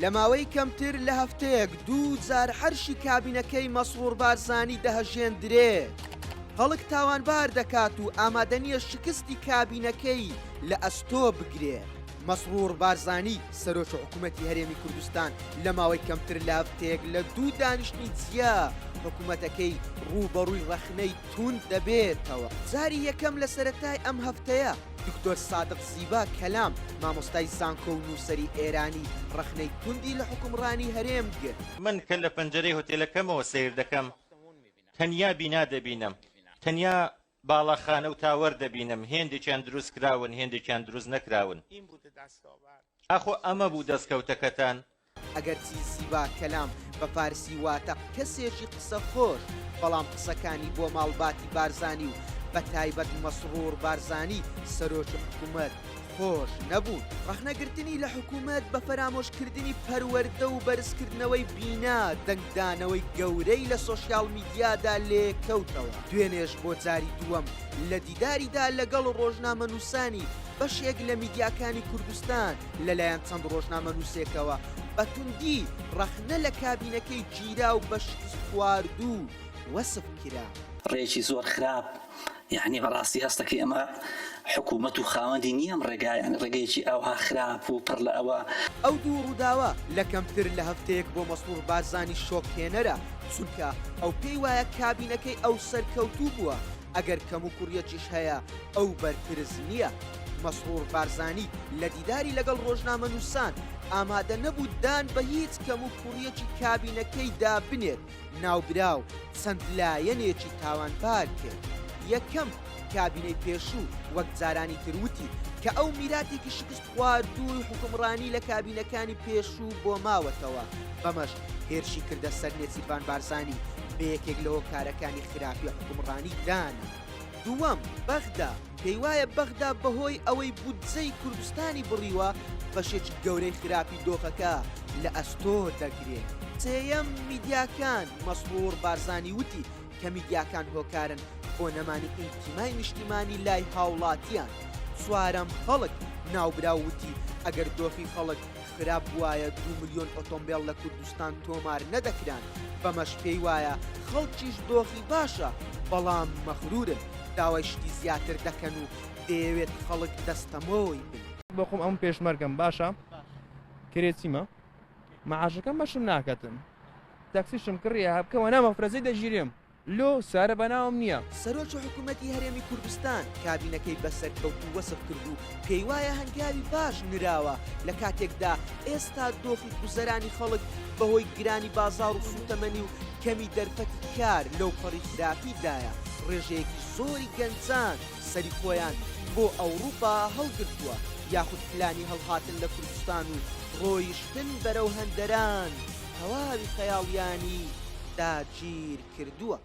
لە ماوەی کەمتر لە هەفتەیەک دوو جار عەرشی کابینەکەی مەسڕوڕ بارزانی دەهەژێندرێت. خەڵک تاوانبار دەکات و ئامادەنییە شکستی کابینەکەی لە ئەستۆ بگرێت. مەسڕوڕ بارزانی، سەرۆکی حکومەتی هەرێمی کوردستان لە ماوەی کەمتر لە هەفتەیەک لە دوو دانیشتنی جیا حکومەتەکەی ڕووبەڕووی ڕەخنەی توند دەبێتەوە. جاری یەکەم لە سەرەتای ئەم هەفتەیە، دکتۆر سادق زیبا کەلام، مامۆستای زانکۆ و نووسەری ئێرانی ڕەخنەی توندی لە حوکمڕانی هەرێم گرت. من کە لە پەنجەرەی هۆتێلەکەمەوە سەیر دەکەم، تەنیا بینا دەبینم، تەنیا باڵاخانە و تاوەر دەبینم، هێندێکیان دروست کراون، هێندێکیان دروست نەکراون. ئاخۆ ئەمە بوو دەستکەوتەکەتان؟ ئەگەرچی زیبا کەلام بە فارسی واتە کەسێکی قسە خۆش، بەڵام قسەکانی بۆ ماڵباتی بارزانی و بە تایبەت مەسڕوڕ بارزانی سەرۆکی حکومەت خۆش نەبوون. ڕەخنەگرتنی لە حکومەت بە فەرامۆشکردنی پەروەردە و بەرزکردنەوەی بینا دەنگدانەوەی گەورەی لە سۆشیاڵ میدیادا لێکەوتەوە. دوێنێش بۆ جاری دووەم لە دیداریدا لەگەڵ ڕۆژنامەنووسانی بەشێک لە میدیاکانی کوردستان لەلایەن چەند ڕۆژنامەنووسێکەوە بە توندی ڕەخنە لە کابینەکەی گیرا و بە شکستخواردوو وەسف کرا. ڕێیەکی زۆر خراپ یەعنی بەڕاستی هەستەکەی ئەمە حکوومەت و خاوەندی نییە ئەم ڕێگایە یانی ڕێگەیەکی ئاوها خراپ و پڕ لە ئەوە. ئەو دوو ڕووداوە لە کەمتر لە هەفتەیەک بۆ مەسرور بارزانی شۆکهێنەرە، چونکە ئەو پێی وایە کابینەکەی ئەو سەرکەوتوو بووە، ئەگەر کەموکوڕیەکیش هەیە ئەو بەرپرس نییە. مەسرور بارزانی لە دیداری لەگەڵ ڕۆژنامەنووسان ئامادە نەبوو دان بە هیچ کەموکوڕیەکی کابینەکەیدا بنێت، ناوبراو چەند لایەنێکی تاوانبار کرد. یەکەم، کابینەی پێشوو وەک جارانی تر وتی کە ئەو میراتێکی شکستخواردووی حوکمڕانی لە کابینەکانی پێشوو بۆ ماوەتەوە، بەمەش هێرشی کردە سەر نێچیرڤان بارزانی و بە یەکێک لە هۆکارەکانی خراپی حوکمڕانی دانا. دووەم، بەغدا پێیوایە بەغدا بەهۆی ئەوەی بودجەی کوردستانی بڕیوە، بەشێکی گەورەی خراپی دۆخەکە لە ئەستۆ دەگرێت. سێیەم، میدیاکان، مەسرور بارزانی وتی کە میدیاکان هۆکارن بۆ نەمانی ئینتیمای نیشتیمانی لای هاوڵاتیان. چوارەم، خەڵک، ناوبراو وتی ئەگەر دۆخی خەڵک خراپ بوایە دوو ملیۆن ئۆتۆمبێل لە کوردستان تۆمار نەدەکران، بەمەش پێی وایە خەڵکیش دۆخی باشە، بەڵام مەغرورن، داوای شتی زیاتر دەکەن و دەیەوێت خەڵک دەستەمۆی بن. بۆ خۆم ئەم پێشمەرگەم باشە کرێچیمە مەعاشەکەم بەشم ناکەتن تەکسیشم کڕیە هەبکەوە نا مەفرەزەی دەگیرێم. لۆ سارە بەناوم نیە. سەرۆکی حکومەتی هەرێمی کوردستان کابینەکەی بە سەرکەوتوو وەسف کرد و پێیوایە هەنگاوی باش نراوە لە کاتێکدا ئێستا دۆخی گوزەرانی خەڵک بەهۆی گرانی بازاڕ و سوتەمەنی و کەمی دەرفەتی کار لەوپەڕی خراپیدایە ڕێژەیەکی زۆری گەنجان سەری خۆیان بۆ ئەوڕوپا هەڵگرتووە یاخود پلانی هەڵهاتن لە کوردستان و ڕۆیشتن بەرەو هەندەران تەواوی خەیاڵیانی داگیر کردووە.